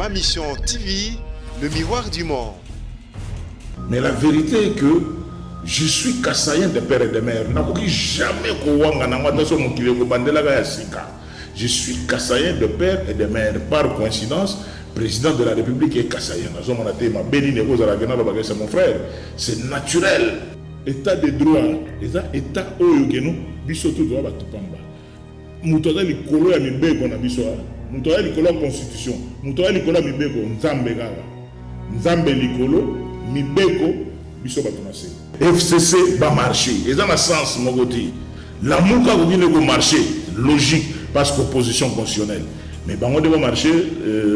Ma Mission TV, le miroir du monde. Mais la vérité est que je suis kassaïen de père et de mère. Nakoki jamais kowanga na ngata so mokili ekobandelaka ya sika. Je suis kassaïen de père et de mère. Par coïncidence, président de la République est kassaïen. Nazomona te mabe nini ekozalaka nalobaka c'est mon frère. C'est naturel. État de droit eza état oyo keno biso to toza bato pamba. Moto aza likolo ya mibeko na biso, moto aza likolo ya constitution, moto aza likolo ya mibeko, Nzambe kaka. Nzambe likolo, mibeko, biso bato na se. FCC bamarché eza na sens moko te. Lamuka akoki nde komarché logique parce que opposition constitutionnelle, mais bango nde bamarché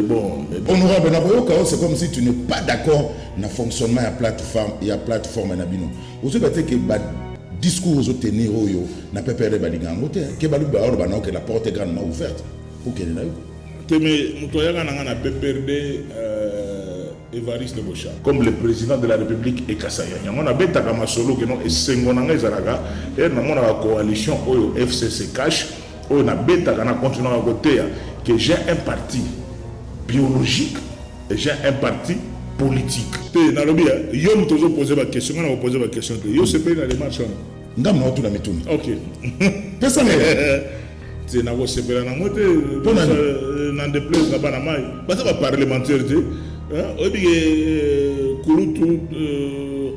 bon. Honorable, nakoyoka oyo, c'est comme si tu n'es pas d'accord na fonctionnement ya plateforme, ya plateforme na bino. Ozoyeba te ke badiscours ozotenir oyo na PPRD balinga yango te, ke balobi baoloba na oke la porte est grandement ouverte okende na yo. Te, mais moto ayaka na nga na PPRD, Évariste Boshab, comme le président de la République est kassaïen, yango nabetaka masolo keno esengo na ngai ezalaka e namonaka coalition oyo FCC CACH oyo nabetaka na continuaka koteya que j'ai un parti biologique et j'ai un parti politique. Te, nalobi yo moto ozopose baquestion, ngai na kopose baquestion te. Yo sepeli na démarche wana? Ngambo na otuna mituna. Ok. Pesa ngai. Te, nakosepela nango te. Mpona na déplaise na bana mai baza baparlementaire te. Oyebi ke kulutu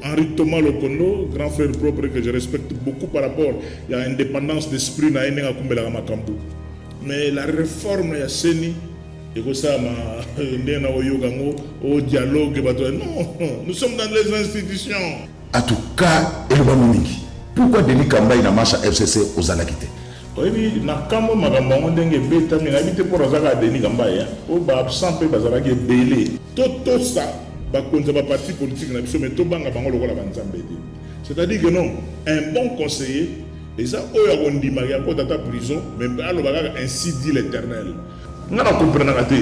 Henri Thomas Lokondo, grand frère propre que je respecte beaucoup par rapport ya indépendance d'esprit na ye, ndenge akumbelaka makambo, mais la réforme ya CENI ekosalama ndenge na oyoka yango o dialogue bato. Non, nous sommes dans les institutions. En tout cas, elobami mingi, pourquoi Denis Kambai na marche ya FCC ozalaki te? Oyebi, na kambo makambo yango ndenge ebetami, nayebi te mpo nazalaka Denis Kambai po baabsent mpe bazalaki ebele. Totosa bakonzi ya baparti politique na biso, mais tobanga bango lokola banzambe te. C'est-à-dire que non, un bon conseiller eza oyo akondimaka akota ata prison, mais aloba kaka "Ainsi dit l'Éternel". Nga na comprenaka te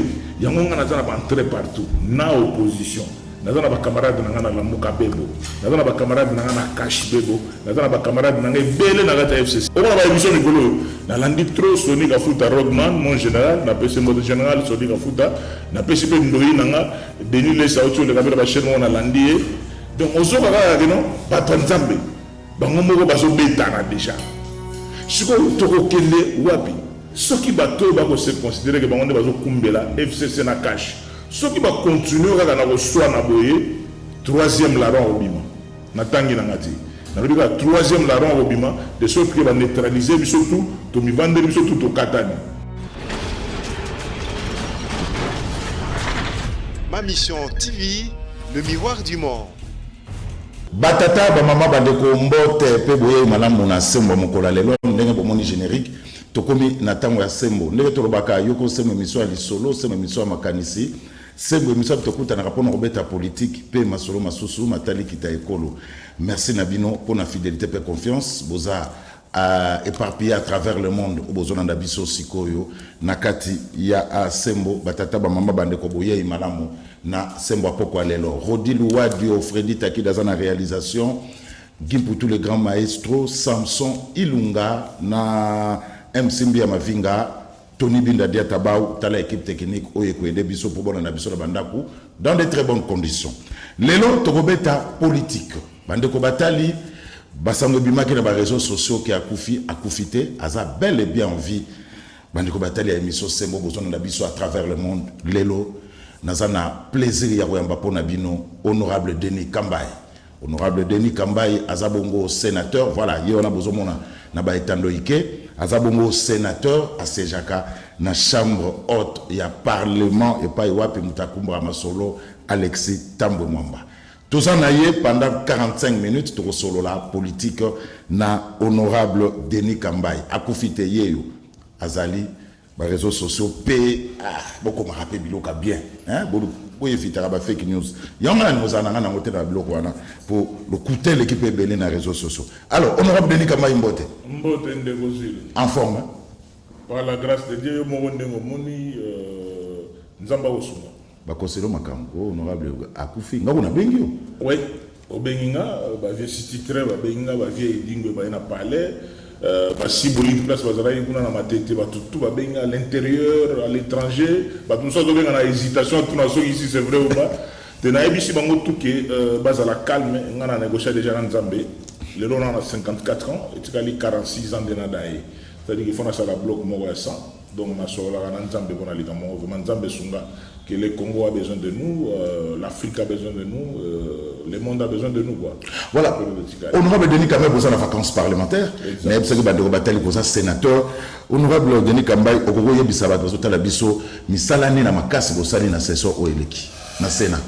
yango. Nga naza na baentrée partout na opposition. Naza na bacamarade na nga na Lamuka bebo, naza na bacamarade na nga na CACH bebo, naza na bacamarade na nga ebele na kati ya FCC. Omona baémission mikolo oyo nalandi trop Soni Kafuta Rodman, mon général. Napesi moto général Soni Kafuta, napesi mpe ndoi na nga Denis Lesa oti oleka mpe na bachaîne moko, nalandi ye. Donc ozoka kaka keno bato ya Nzambe bango moko bazobetana déjà. Sikoyo tokokende wapi soki bato oyo bakose considérer ke bango nde bazokumbela FCC na CACH, soki bakontinue kaka na koswana boye? Troisième larron akobima. Natangi nanga te, nalobi kaka troisième larron akobima, de sorte ke baneutralize biso tu, tomivandeli biso tu, tokatani. Ma Mission TV, le miroir du monde. Batata, bamama, bandeko, mbote mpe boyei malamu na Sembo ya mokolo ya lelo. Ndenge bomoni générique, tokomi na ntango ya Sembo. Ndenge tolobaka yoko, Sembo émission ya lisolo, Sembo émission ya makanisi, Sembo émission tokutanaka mpona kobeta politike mpe masolo masusu matali kita ekolo. Merci na bino mpona fidélité mpe confiance. Boza éparpillé à travers le monde oyo bozolanda biso sikoyo na kati ya Sembo. Batata, bamama, bandeko, boyei malamu na Sembo ya poko ya lelo. Rodi Luwadio, Fredi Takida aza na réalisation, Gimputu le grand maestro, Samson Ilunga na Msimbi ya Mavinga, Tony Binda Diatabau. Tala équipe technique oyo ekoyede biso mpo bona na biso na bandako dans de très bonnes conditions. Lelo tokobeta politique. Bandeko batali, basango ebimaki na baréseaux sociaux ke akufi. Akufi te, aza bel et bien en vie. Bandeko batali ya émission Sembo, bozonda biso à travers le monde, lelo naza na plaisir ya koyamba mpo na bino honorable Denis Kambai. Honorable Denis Kambai aza bongo sénateur. Voilà, ye wana bozomona na baetando ike, aza bongo sénateur, asiégeaka na chambre haute ya parlement epai wapi moto akumbaka masolo Alexis Tambwe Mwamba. Toza na ye pendant 45 minutes, tokosolola politique na honorable Denis Kambai. Akufi te, ye yo azali. Baréseaux sociaux mpe, ah, bokomaka mpe biloko ya bien, hein? Boyevitaka bafake news. Yango nga na ozala na nga nango te na biloko wana, mpo lokuta eleki mpe ebele na réseaux sociaux. Alors, honorable Denis Kambai, mbote. Mbote, ndeko Zile. En forme, hein? Par la grâce de Dieu, yo moko ndenge omoni, Nzambe akosunga. Bakoselo makambo o honorable akufi, nga kuna nabengi yo. Oui, obengi nga, bavieux sititre babengi nga, bavieux Edingwe baye na palais. Basiboli place bazalaki kuna na Matete, bato tu babengi à l'intérieur, à l'étranger. Bato mosusu azobenga na hésitation, tuna soki ici c'est vrai ou pas. Te, nayebisi bango tu ke bazala calme. Nga na négocia déjà na Nzambe. Lelo na 54 ans, etikali 46 ans nde nada ye, c'est-à-dire qu'il faut nasala bloc moko ya 100. Donc nasololaka na Nzambe mpona likambo moko. Vraiment, Nzambe esunga que le Congo a besoin de nous, l'Afrique a besoin de nous, le monde a besoin de nous, quoi. Voilà. Honorable Denis Kambayi, vous en vacances parlementaires, mais vous savez que batali koza sénateur. Honorable Denis Kambayi, okoko yebisa bato bazotala biso misala nini na makasi bosali na session oyo eleki na Sénat?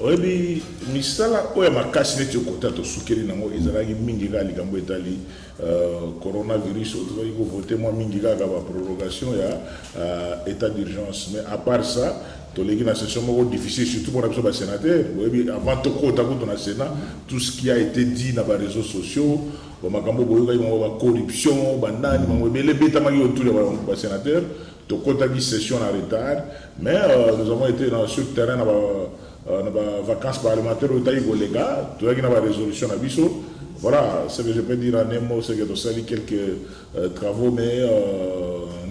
Oyebi, misala oyo ya makasi neti okota tosukeli nango ezalaki mingi kaka likambo etali coronavirus, oyo tozalaki kovote mwa mingi kaka baprorogation ya état d'urgence. Mais à part ça, toleki na session moko difficile, surtout mpona biso basénateur. Boyebi, avant tokota kutu na Sénat, tout ce qui a été dit na baréseaux sociaux, bamakambo boyokaki bango, bacorruption, banani, bango ebele ebetamaki autour ya basénateur. Tokotaki session na retard, mais nous avons été sur terrain na bavacances parlementaire oyo etaki koleka. Toyaki na barésolution na biso. Voilà ce que je peux dire en un mot, c'est que tosali quelques travaux, mais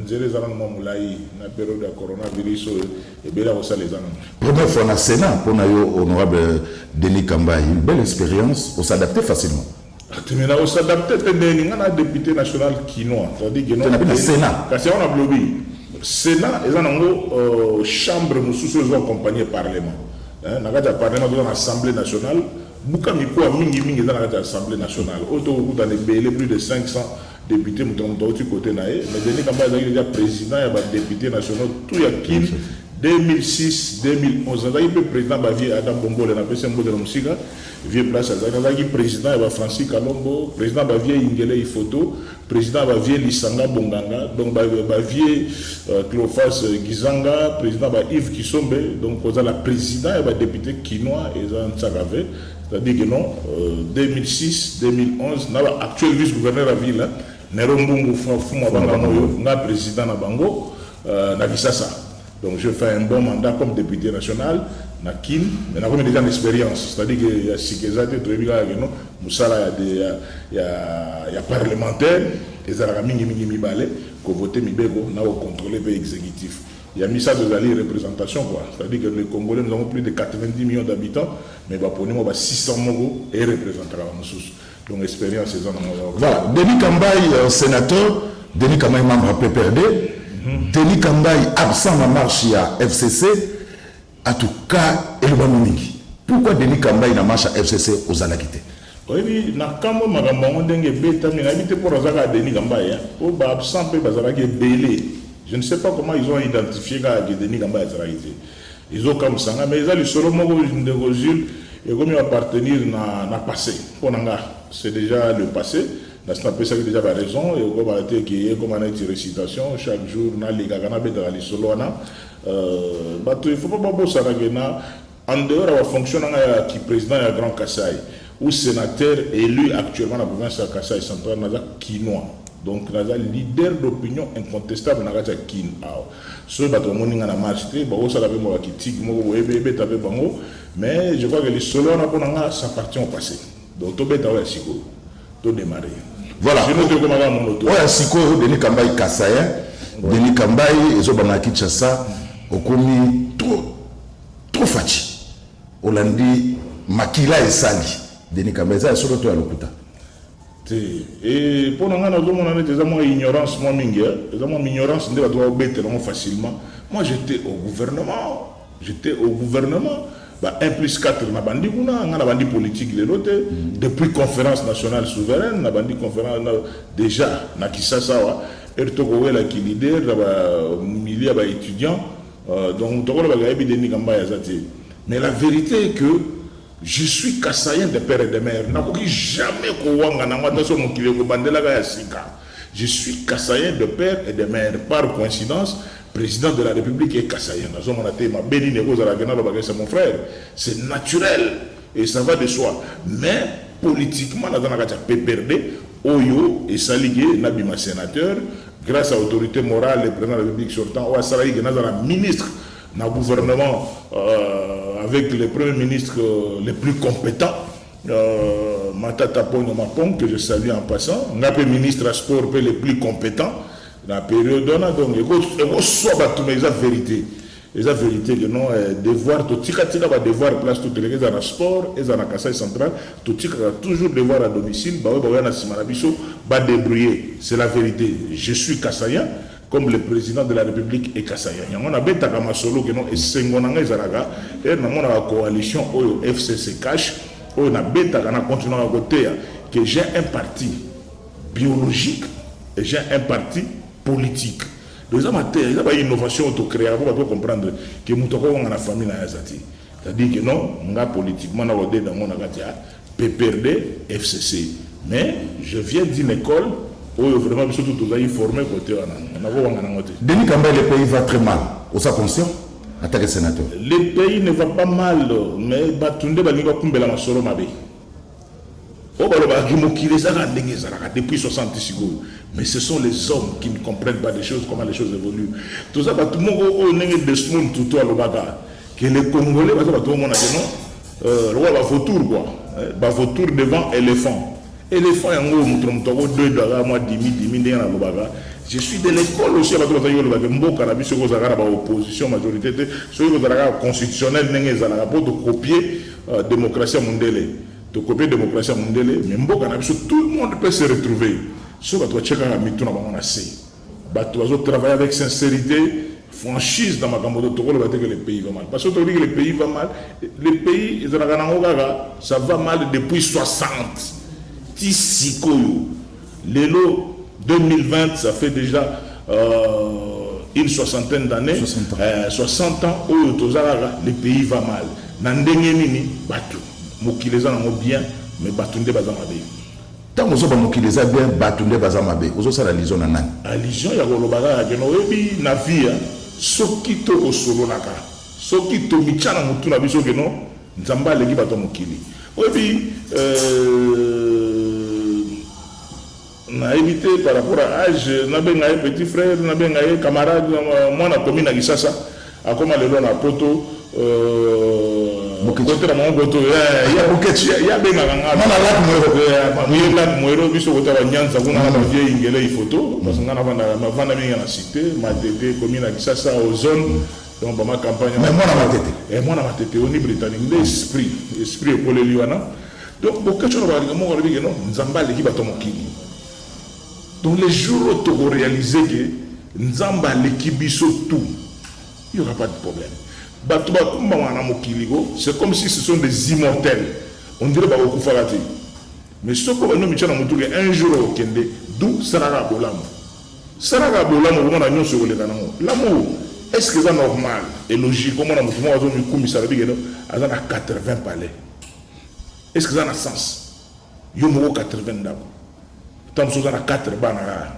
nzela eza nano mwa molai na période ya coronavirus oyo, ebele ya kosala eza nano. Première fois na Sénat mpona yo, honorable Denis Kambayi, une belle expérience, os'adapter facilement? Te, mais na os'adapte te ndeni? Nga na député national kinois, c'est-à-dire que non, na Sénat. Kasi yango na blobi, Sénat eza nango chambre mosusu oyo ezo accompagner parlement. Na kati ya parlement toza na Assemblée nationale. Buka mikuwa mingimingi eza na kati ya Assemblée nationale oyo tokokutana ebele, plus de 500 député, moto na moto auti kote na ye. Mais Denis Kambayi azalaki déjà président ya badéputé nationaux tout ya Kin 2006 2011. Azalaki mpe président bavieux Adam Bombole, napesi mbote na mosika, vieux place azalaki. Nazalaki président ya bafrancis Kalombo, président bavieux Ingele Ifoto, président bavieux Lisanga Bonganga, donc bavieux Cléophas Gizanga, président ba Yves Kisombe. Donc kozala président ya badéputé kinois eza ntsaka ve, c'est-à-dire que non, 2006 2011 na ba actuel vice gouverneur ya ville Nero Mbungu Fuma Banga Moyo, nga président na bango na Kisasa. Donc je fais un bon mandat comme député national na Kin, mais nakomi déjà en expérience, c'est-à-dire que ya sika eza te. Toyebi kaka ke no mosala ya parlementaire ezalaka mingimingi mibale: kovote mibeko na kocontrôle mpe exécutif. Ya misato ezali représentation, quoi. C'est-à-dire que les Congolais, nous avons plus de 90 millions d'habitants, mais baponi mo ba 600 moko e représentaka bamosusu. Donc expérience eza nango. Voilà, Denis Kambayi, sénateur Denis Kambayi, membre ya PPRD, Denis Kambayi absent na marche ya FCC. En tout cas, elobami mingi, pourquoi Denis Kambayi na marche ya FCC ozalaki te? Oyebi, na kambo makambo yango ndenge ebetami, nayebi te mpo naza kaka Denis Kambayi, mpo baabsent mpe bazalaki ebele. Je ne sais pas comment ils ont identifié kaka ke Denis Kambayi azalaki te. Ezokamwisanga, mais eza lisolo moko, ndeko Jules, ekomi appartenir na passé. Mpo na nga, c'est déjà le passé. Nasi napesaki déjà baraison. Ekobala te ke ekoma neti récitation, chaque jour nalekaka nabetaka lisolo wana. Bato, il faut pas babosanake na en dehors ya bafonction na ngai ya ki président ya Grand Kasai ou sénateur élu actuellement na province ya Kasai Central, naza kinois, donc naza leader d'opinion incontestable na kati ya Kin awa. Soki bato bamoni nga na marche te, bakosala mpe mwa bakitike moko boyebi ebeta mpe bango. Mais je crois que lisolo wana, mpo na nga, ça appartient au passé. Donc tobeta oyo ya sikoyo, todémarre. Voilà. Sinon tokomaka monoto. Oyo ya sikoyo, Denis Kambayi kasayen, Denis Kambayi ezobanda na Kinshasa, okomi trop trop faci, olandi makila esali Denis Kambayi. Eza ya solo to ya lokuta? Te, e mpo na ngai nazomona neti eza mwa ignorance mwa mingi, eza mwa ignorance nde bato babetela yango facilement. Moi, j'étais au gouvernement, j'étais au gouvernement ba 1 plus 4. Na bandi kuna, ngai na bandi politique lelo te. Depuis Conférence nationale souveraine na bandi conférence na, déjà na Kisasa awa ere tokowelaki leader na bamilie ya baétudiant. Donc tokolobaka yebi Denis Kambayi aza te. Mais la vérité est que je suis kasaïen de père et de mère. Nakoki jamais kowanga nango, ata so mokili ekobandelaka ya sika. Je suis kasaïen de père et de mère. Par coïncidence, président de la République est kasaïen. Nazomona te mabe nini ekozalaka nalobaka c'est mon frère. C'est naturel et ça va de soi. Mais politiquement, naza na kati ya PPRD oyo esali ke nabima sénateur grâce à autorité morale, le président de la République sortant, oyo asalaki ke nazala ministre na gouvernement avec les premiers ministres les plus compétents. Matata Ponyo Mapon, que je salue en passant, nga mpe ministre ya sport mpe le plus compétent na période wana. Donc ekoswa bato, mais eza vérité, eza vérité que non, devoir totikatika badevoir place toteleka, eza na sport, eza na Kasai Central, totikaka toujours devoir à domicile. Baoyo baoya na nsima na biso badébrouiller. C'est la vérité, je suis Kasaïen comme le président de la République est Kasaïen. Yango nabetaka masolo ke non, esengo na ngai ezalaka e namonaka coalition oyo FCC CACH oyo nabetaka, na continuaka koteya que j'ai un parti biologique et j'ai un parti politique. Donc eza mateya, eza bainnovation oyo tocréaka mpo bato comprendre ke moto akokonga na famille na ye aza te. C'est-à-dire que non, nga politiquement nakodeda yango na kati ya PPRD FCC, mais je viens d'une école oyo vraiment biso tu tozali formé côté wana, nakowanga nango te. Denis Kambayi, le pays va très mal, oza conscient en tant que sénateur? Le pays ne va pas mal, mais bato nde balingi bakumbela masolo mabe oyo balobaka mokili ezalaka ndenge ezalaka depuis 60 sikoyo. Mais ce sont les hommes qui ne comprennent pas des choses, comment les choses évoluent. Toza bato moko oyo ndenge Desmond Tutu alobaka que les Congolais baza bato omona ke non, lokola bavautour quoi, bavautour devant éléphant. Éléphant yango, moto na moto akodoedaka mwa dimi dimi. Ndenge nalobaka, je suis de l'école aussi ya bato bazalaki kolobaka mboka na biso ekozalaka na baopposition, majorité te, soki kozalaka constitutionnel ndenge ezalaka mpo tokopie démocratie ya mondele, tokopie démocratie ya mondele. Mais mboka na biso, tout le monde peut se retrouver soki bato batie kaka mitu na bango na se, bato bazotravailler avec sincérité, franchise na makambo. To tokoloba te que le pays va mal, parce que tolobi que le pays va mal, le pays ezalaka nango kaka ça va mal depuis 60 ti sikoyo lelo 2020. Ça fait déjà une soixantaine d'années. 60 ans. 60 ans oyo toza kaka le pays va mal. Na ndenge nini? Bato, mokili eza nango bien, mais bato nde baza mabe. Ntango ozoba mokili eza bien, bato nde baza mabe, ozosala allusion na nani? Allusion ya koloba kaka keno oyebi na vie, soki tokosololaka, soki tomitya na motu na biso keno Nzambe aleki bato ya mokili. Oyebi, nayebi te par rapport à âge, nabenga ye petit frère, nabenga ye camarade, mwana komi na Kisasa, akóma lelo na Poto, kote na bango koto yabengaka nga. Mwana Lac Moero. Ye Lac Moero, biso kota banyanza kuna na bavie ingele ifoto, parce que nga navanda mingi na cité Matete, komi na Kisasa, Ozone, donc bama campagne. Mais mwana Matete. Mwana Matete, oni Britannique nde esprit ekoleli wana. Donc Boketshu na balinga moko alobi ke non, Nzambe aleki bato ya mokili. Donc les jours oyo tokoréaliser ke Nzambe aleki biso tout, il y aura pas de problème. Bato bakumbamaka na mokili ko, c'est comme si ce sont des immortels, on dirait bakokufaka te. Mais soki obandi omitya na motu ke un jour okokende, du salaka bolamu, salaka bolamu, okomona nyonso ekoleka nango. L'amour, est ce que eza normal et logique omona motu moko azomikumisa, alobi keno aza na 80 palais? Est ce que eza na sens? Yo moko 80 ndako, ta mosusu oza na 4 bana kaka.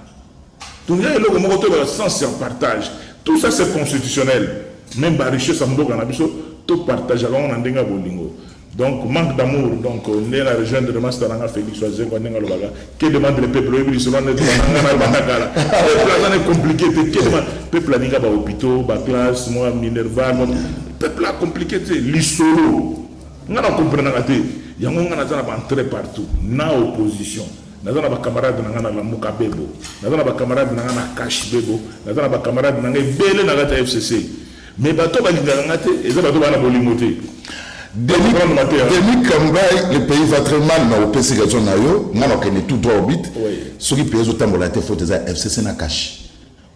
Donc ya eloko moko toyebaka sens ya partage. Tout ça, c'est constitutionnel. Même barichesse ya mboka na biso, topartageaka yango na ndenge ya bolingo. Donc manque d'amour. Donc nde na rejoindre master nanga Félix Wazekwa, ndenge alobaka: "Que demande le peuple?" Oyebi lisolo nde nanga na banda kala. Peuple aza na compliqué te. Que demande peuple? Alinga bahôpitaux, baclasse, mwa minerval. Peuple acompliqué te lisolo. Nga na comprenaka te yango. Nga naza na baentrée partout na opposition, naza na bacamarade na nga na Lamuka bebo, naza na bacamarade na nga na CACH bebo, naza na bacamarade na nga ebele na kati ya FCC. Mais bato balingaka nga te, eza bato baa na bolingo te. Denis Kambayi, le pays va très mal, na opesi raison na yo. Nga nakokende tout droit au but. Soki pays ezotambola te, faute eza FCC na CACH.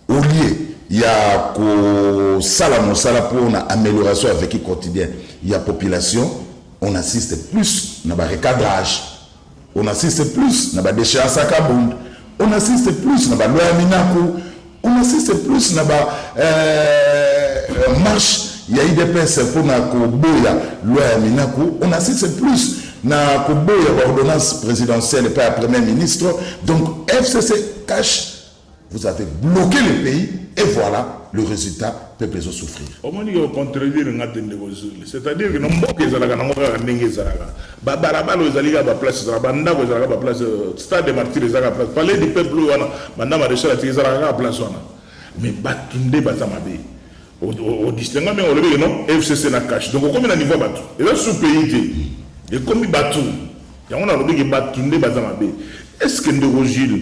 Au lieu ya kosala mosala mpona amélioration ya vécu quotidien ya population, on assiste plus na barecadrage, on assiste plus na badéchéance ya Kabund, on assiste plus na baloi ya Minaku, on assiste plus na ba marche ya UDPS mpona koboya loi ya Minaku, on assiste plus na koboya baordonnance présidentielle epai ya premier ministre. Donc FCC, CACH, vous avez bloqué le pays et voilà le résultat: peuple ezosouffrir. Omoni ke ocontredire nga te, ndeko Zuli. C'est-à-dire que no mboka ezalaka nango kaka ndenge ezalaka. Babalabala oyo ezali kaka, baplace ezalaka, bandako ezalaka, baplace, stade de Martyr ezalaka, place Palais du Peuple oyo wana banda maréchal atiki ezalaka kaka place wana. Mais bato nde baza mabe. Odistinga ndenge olobi ke non, FCC na CACH. Donc okomi na niveau ya bato, eza sous pays te, ekomi bato. Yango nalobi ke batu nde baza mabe. Est ce que ndeko Jules,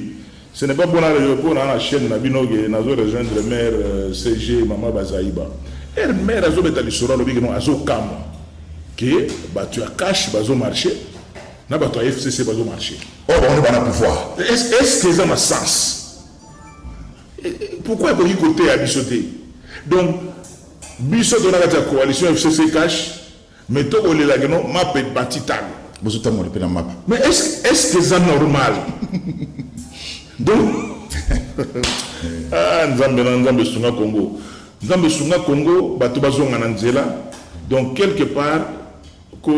ce n'est pas pona pona na chaine na bino ke nazo rejoindre mère CG mama Bazaiba. Heure mère azo beta lisolo alobi ke non azo kamwa ke batu ya cash bazo marcher na batu ya FCC bazo marcher. Oyo bango nde bana pouvoir. Est ce que eza na sens? Pourquoi ekoki koteya biso te? Donc biso toza na kati ya coalition FCC cash. Mais to kolela que non mapa ebati talo. Bozo tambola pe na mapa. Mais est ce que eza normal? Donc ah nzambe na nzambe sunga Congo. Nzambe sunga Congo bato bazonga na nzela. Donc quelque part ko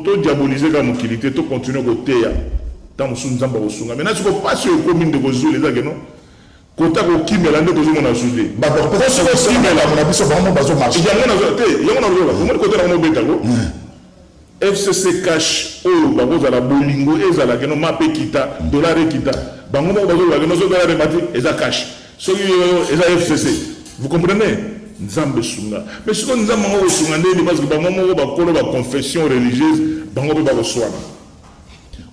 to diaboliser ka mokili te to continuer koteya. Tango mosusu nzambe akosunga. Mais na siko pasi oyo ekomi ndeko Zulu eza que non Kota kokimela nde tozomona su te. Bato bakopesa solution na makambo na biso bango moko bazo marche. Yango nazo te yango nazo loba omoni kota na mobeta ko. FCC cash oyo bakozala bolingo ezala keno mapa ekita dollar ekita bango moko bazoloba keno soki dollar emati eza cash soki eza FCC vous comprenez nzambe sunga mais sikoyo nzambe yango kosunga ndeni parce que bango moko bakolo ba confession religieuse bango mpe bakoswana.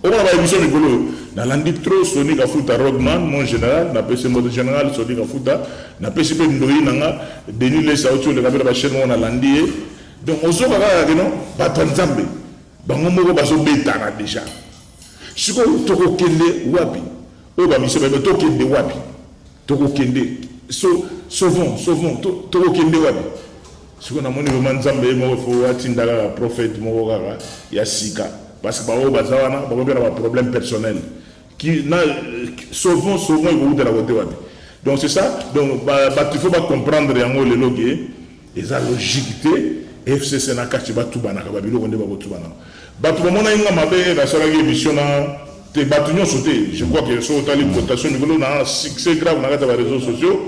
Omona ba emission mikolo oyo nalandi trop Sony Kafuta Rodman mon general napesi mbote general Sony Kafuta napesi pe ndoyi na nga Denis Lessi auti oleka pe na ba chaine moko nalandi ye donc ozoka kaka que non bato ya Nzambe bango moko bazobetana dejà sikoyo tokokende wapi oyo ba mission bayebi tokende wapi Tokokende so sauvons sauvons tokokende wapi sikoyo namoni vraiment nzambe ye moko faut atinda kaka prophète moko kaka ya sika parce que baoyo baza wana bakomi mpe na ba problème personnel ki na sauvons sauvons ekowutela kote wapi donc c'est ça donc bato il faut ba comprendre yango lelo ke eza logique te FCC na kati batubanaka ba biloko nde bakotubanaka Batu bamonaki nga mabe nasalaki emission na te batu nionso te je crois que soki otali cotation mikolo na succès grave na kati ya ba reseaux sociaux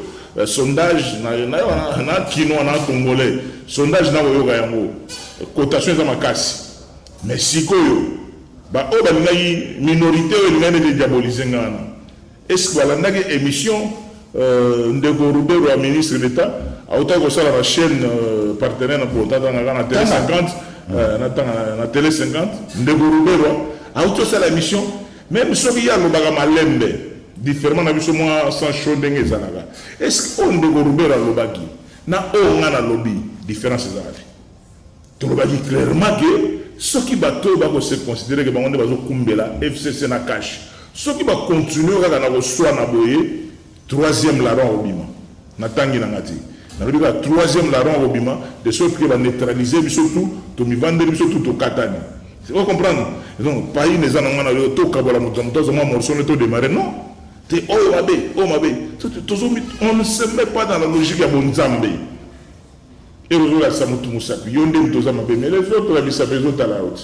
sondage na na na kinois na congolais sondage na koyoka yango cotation eza makasi mais sikoyo ba oyo balingaki minorite oyo elingaki neti diaboliser nga wana Est ce que balandaki emission ndeko Ruberwa ministre d'etat awutaki kosala na chaine partenaire na bon tatanga kaka na tele 50 natanga na tele 50 ndeko Ruberwa awuti kosala emission meme soki ye alobaka malembe differement na biso mwa sans chaud ndenge ezalaka est ce que oyo ndeko Ruberwa alobaki na oyo nga nalobi difference eza wapi? Tolobaki clairement que soki bato oyo ba ko se considerer que bango nde bazo kumbela FCC na cash, soki ba continuer kaka na koswana boye, troisième larron akobima. Natangi na nga te. Nalobi kaka troisième larron akobima de sorte que ba neutraliser biso tout, tomivandeli biso tout tokatani. O comprendre? Donc paine eza nango wana tokabola moto na moto azwa mwa morceau nde to demarrer. Non! Te oyo mabe, oyo mabe. Tozo on ne se met pas dans la logique ya bonzambe. Heure ozo lakisa mutu musapi yo nde mutu oza mabe mais les autres la misapi ezo tala yo ti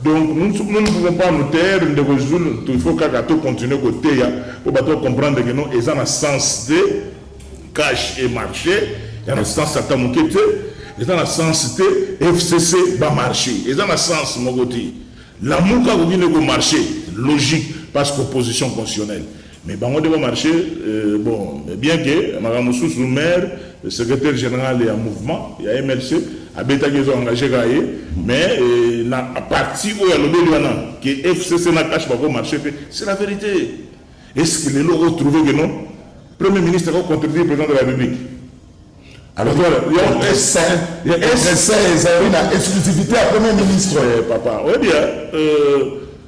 donc nous nous ne pouvons pas nous taire ndeko Zulu il faut kaka to continuer ko teya po bato ba comprendre que non eza na sens te cash et marché ya na sens ata moke te eza na sens te FCC ba marché eza na sens moko te lamuka akoki nde ko marché logique parce que opposition constitutionnelle Mais bango nde ba marche bon bien que makambo mosusu maire secretaire general ya mouvement ya MLC abetaki ezo engage kaka ye mais na partie oyo alobeli wana que FCC na cash bako marche te c'est la vérité. Est-ce que lelo oko trouver que non premier ministre ako contredire président de la République? Alors, ezali na exclusivité ya premier ministre. Eh, papa oyebi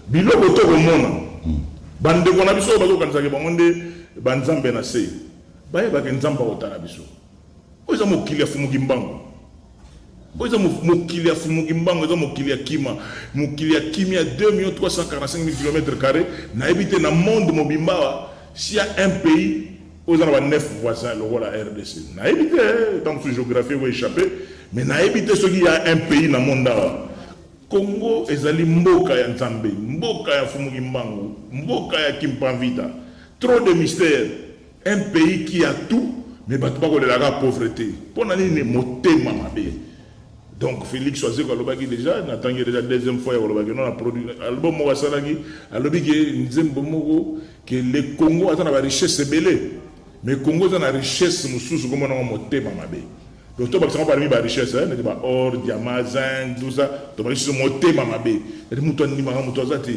biloko tokomona bandeko na biso oyo bazokanisaka bango nde banzambe na se bayebaka nzambe akotala biso. Oyo eza mokili ya fumuki mbangu, oyo eza mokili ya fumuki mbangu, eza mokili ya kima, mokili ya kimia 2 millions 345 mille kilomètres carrés. Nayebi te na monde mobimba awa s'il y a un pays oyo eza na ba 9 voisins lokola RDC. Nayebi te ntango mosusu géographie eko échappe, mais nayebi te soki ya un pays na monde awa. Congo ezali mboka ya Nzambe, mboka ya Mfumu Kimbangu, mboka ya Kimpanvita. Trop de mystères. Un pays qui a tout, mais bato bakolela kaka pauvreté. Mpo na nini? Motema mabe. Donc Felix Wazekwa alobaki déjà, natangi déjà deuxième fois ya koloba que non na produit album moko asalaki, alobi ke nzembo moko que le Congo aza na ba richesse ebele, mais Congo eza na richesse mosusu kombo nango motema mabe. Donc tobakisa yango parmi barichesse, neti ba or, diamant, zinc, tout ça. Tobakisi so motema mabe, eti moto andimaka moto aza te,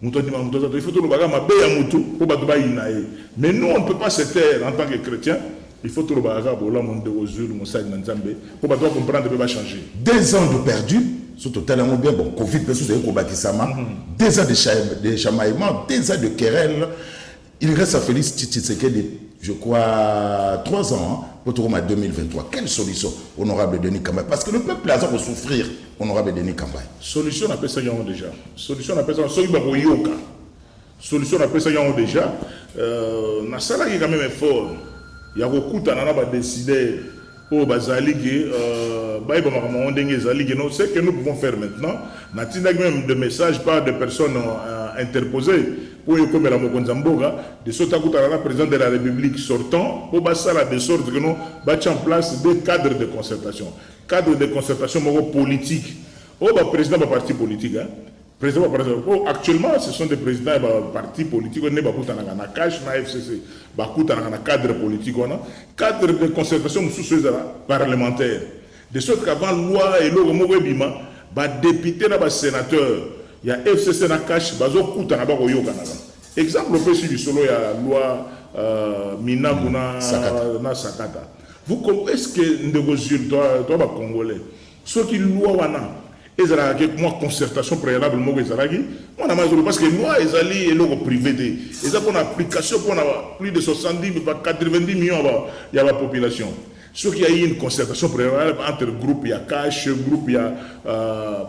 moto andimaka moto aza te. Il faut tolobaka mabe ya motu mpo bato bayina ye. Mais nous, on ne peut pas se taire en tant que chrétien. Il faut tolobaka kaka bolamu, ndeko Zulu, mosali na Nzambe, mpo bato bacomprendre mpe bachanger. 2 ans de perdu. So totali yango bien, bon, Covid mpe soki ekobakisama, 2 ans de chamaillement, 2 ans de querelle. Il reste à Félix Tshisekedi, je crois, 3 ans, hein, pour tokoma 2023. Quelle solution, honorable Denis Kambayi? Parce que le peuple aza kosouffrir, honorable Denis Kambayi. Solution napesaki yango déjà. Solution napesaki yango, soki bakoyoka solution napesaki yango déjà. Nasalaki quand même effort ya kokutana na badécideur oyo bazali ke bayeba makambo yango ndenge ezali, ke non, ce que nous pouvons faire maintenant. Natindaki même de messages par des personnes interposées mpo ekomela mokonzi ya mboka, de sorte akutana na président de la République sortant, mpo basala de sorte que non, batia en place des cadres de concertation, cadre de concertation moko politique oyo baprésident baparti politique, hein. Président ba président, actuellement ce sont des présidents ya baparti politique oyo nde bakutanaka na CACH na FCC, bakutanaka na cadre politique wana. Cadre de concertation mosusu ezala parlementaire, de sorte qu'avant loi eloko moko ebima, badéputé na basénateur ya FCC na CACH bazokutana, bakoyokanaka. Exemple, opesi lisolo ya loi Minaku na Sakata. Na Sakata. Vous, est ce que, ndeko Jules, toi bacongolais, soki loi wana ezalaka ke mwa concertation préalable moko ezalaki, mwana ma ezolo, parce que loi ezali eloko privé te, eza mpona application mpona plus de 70 ba 90 millions ya bapopulation. Soki ya une concertation préalable entre groupe ya CACH, groupe ya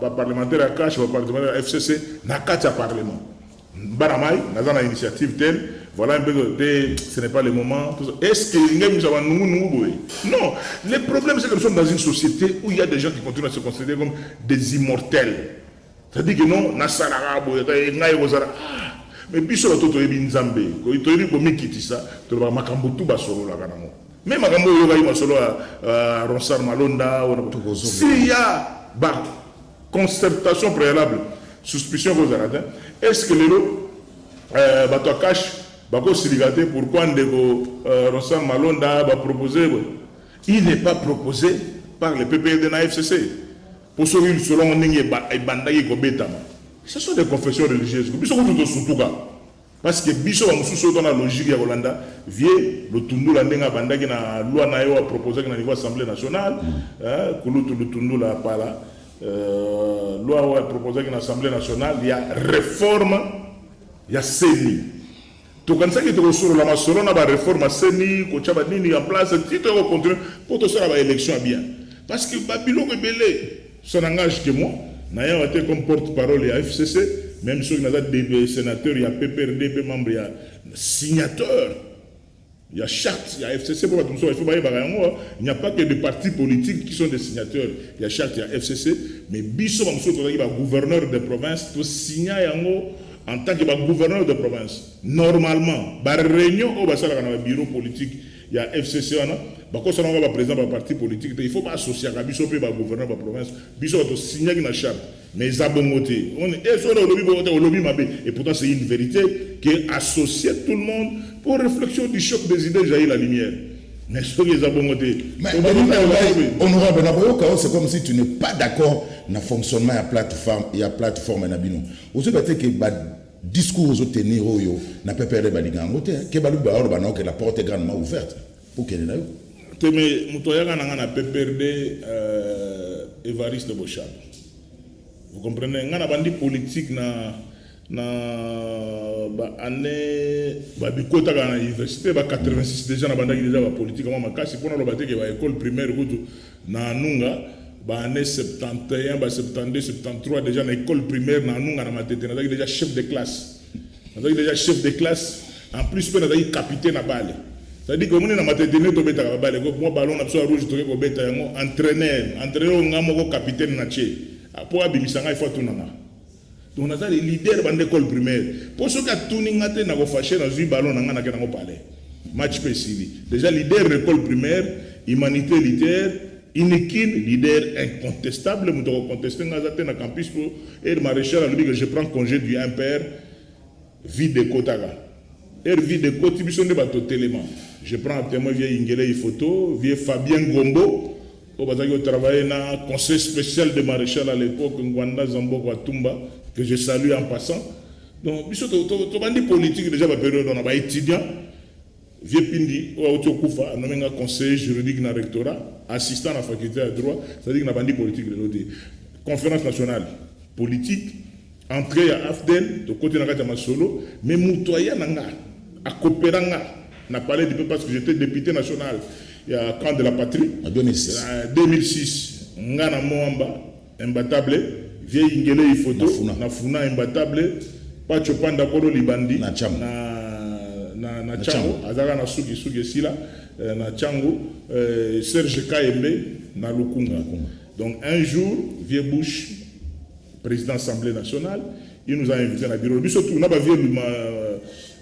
baparlementaire ya CACH, baparlementaire ya FCC na kati ya parlement, bana mai naza na initiative telle, voilà un peu te, ce n'est pas le moment, tout ça. Est-ce que ngai miso banungu nungu boye? Non, le problème, c'est que nous sommes dans une société où il y a des gens qui continuent à se considérer comme des immortels, c'est-à-dire que non, nasalaka boye, ngai kozala. Ah, mais biso bato toyebi Nzambe, toyebi komikitisa, tolobaka makambo tu basololaka nango. Mais makambo oyo oyokaki, masolo ya Ronsard Malonda, s'il y a ba concertation préalable, suspicion kozala te. Est ce que lelo bato ya CACH bakosilika te? Pourquoi ndeko Ronsard Malonda bapropose boye? Il n'est pas proposé par le PPRD na FCC. Po soki lisolo yango ndenge ebandaki kobetama, ce sont des confessions religieuses, biso kutu tosutuka, parce que biso bamosusu oyo tona logique ya kolanda vie Lutundula ndenge abandaki na loi na ye oyo aproposaki na niveau Assemblée nationale, kulutu Lutundula apala loi oyo aproposaki na Assemblée nationale ya réforme ya CENI. Tokanisaki tokosolola masolo na baréforme ya CENI, kotya banini en place ti tokocontinue mpo tosala baélection ya bien, parce que babiloko ebele, ça n'engage que moi. Nayawa te comme porte parole ya FCC, même soki naza sénateur ya PPRD mpe membre ya signateur ya charte ya FCC. Mpo bato mosusu il faut bayebaka yango, il n'y a pas que des partis politiques qui sont des signateurs ya charte ya FCC, mais biso bamosusu tozalaki bagouverneur de province, tosigna yango en tant que bagouverneur de province. Normalement baréunion oyo basalaka na babureau politique ya FCC wana, bakosala yango baprésident baparti politique te, il faut baasociaka biso mpe bagouverneur baprovince. Biso bato signaki na charte, mais eza bongo te. Soki olobi bongo te, olobi mabe. Et pourtant c'est une vérité que associer tout le monde pour réflexion, du choc des idées jaillit la lumière. Mais soki eza bongo te. Mais honorable, nakoyoka oyo, c'est comme si tu n'es pas d'accord na fonctionnement ya plateforme na bino. Ozoyeba te ke badiscours ozotenir oyo na PPRD balinga yango te, ke balobi, baoloba na oke, la porte est grandement ouverte po kende na yo. Te, mais moto ayaka na nga na PPRD, Évariste Boshab, vous comprenez? Nga na bandi politique na baannée babikotaka na université ba 86. Déjà na bandaki déjà bapolitique mwa makasi, mpona loba te ke baécole primaire kutu na Anunga, baannée 71, ba 72, 73, déjà na école primaire na Anunga na Matete, nazalaki déjà chef de classe. Nazalaki déjà chef de classe, en plus mpe nazalaki capitaine na bale. C'est-à-dire que omoni na Matete nde tobetaka babale, mwa ballon na biso ya rouge, toke kobeta yango, entraîneur oyo nga moko capitaine na tie, mpo abimisa ngai, fo atunanga. Donc naza leader banda école primaire, mpo soki atuni nga te, nakofâcher. Nazwi ballon na nga, nake nango palais, match mpe esili. Déjà leader na école primaire, humanité leader, Unikin leader incontestable, moto akoconteste nga aza te na campus. Po ere maréchal alobi que je prends congé du MPR, vide ekotaka. Ere vide ekoti, biso nde bato telema. Je prends à témoin vieux Ingele Ifoto, vieux Fabien Gombo. Oyo bazalaki kotravaille na conseil spécial de maréchal à l'époque, Ngwanda Zamboko Atumba, que je salue en passant. Donc biso tobandi politique déjà bapériode wana, baétudiant. Vieux Pindi oyo auti okufa anomi nga conseiller juridique na rectorat, assistant na faculté ya droit. C'est-à-dire nabandi politique lelo te. Conférence nationale politique, entrée ya AFDL, tokoti na kati ya masolo. Mais moto aya na nga, akopera nga na Palais du Peuple, parce que j'étais député national ya Camp de la Patrie. En 2006. 2006, nga na Moamba imbattable, vieux Ingele Ifoto. Na Funa. Na Funa imbattable, Pacho Panda Kolo Libandi. Na Tshangu. Na Tshangu. Tshangu, azalaka na suki suki esila na Tshangu, Serge Kayembe na Lukunga. Donc un jour, vieux Bush, président Assemblée nationale, il nous a invité na bureau, biso tout na bavieux Luma,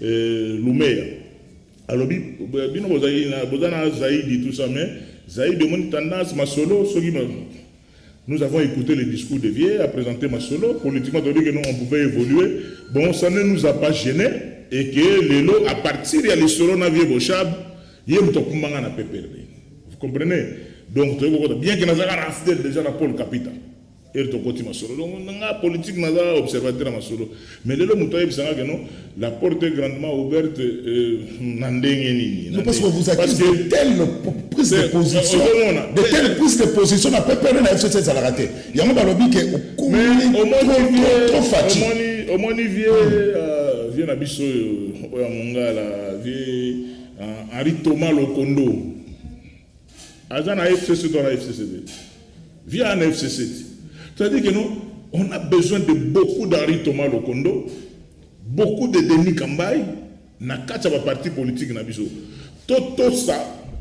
Lumeya. Alobi: bino bozali boza na Zaidi, tout ça, mais Zaidi omoni tendance masolo soki Nous avons écouté le discours de vieux, a présenté masolo politiquement, tandis que nous, on pouvait évoluer. Bon, ça ne nous a pas gêné et que lelo, à partir ya lisolo na vieux Boshab, ye moto akumbanga na PPRD, vous comprenez? Donc toyei, bien que nazalaka na AFDL déjà na Paul Kapita, ere tokoti masolo. Donc nga politique, naza observateur ya masolo. Mais lelo moto ayebisanga ke non, la porte est grandement ouverte, na ndenge nini? Non, parce qu'on vous accuse de telle prise de position, ozomona. De telle prise de position na PPRD, na FCC ezalaka te. Yango balobi ke okomi Mais trop fati. Omoni vieux na biso oyo, oyo ya mongala, vieux Henri Thomas Lokondo, aza na FCC to na FCC te? Vieux na FCC te. C'est-à-dire que non, on a besoin de beaucoup d'Henri Thomas Lokondo, beaucoup de Denis Kambayi na kati ya baparti politique na biso. Totosa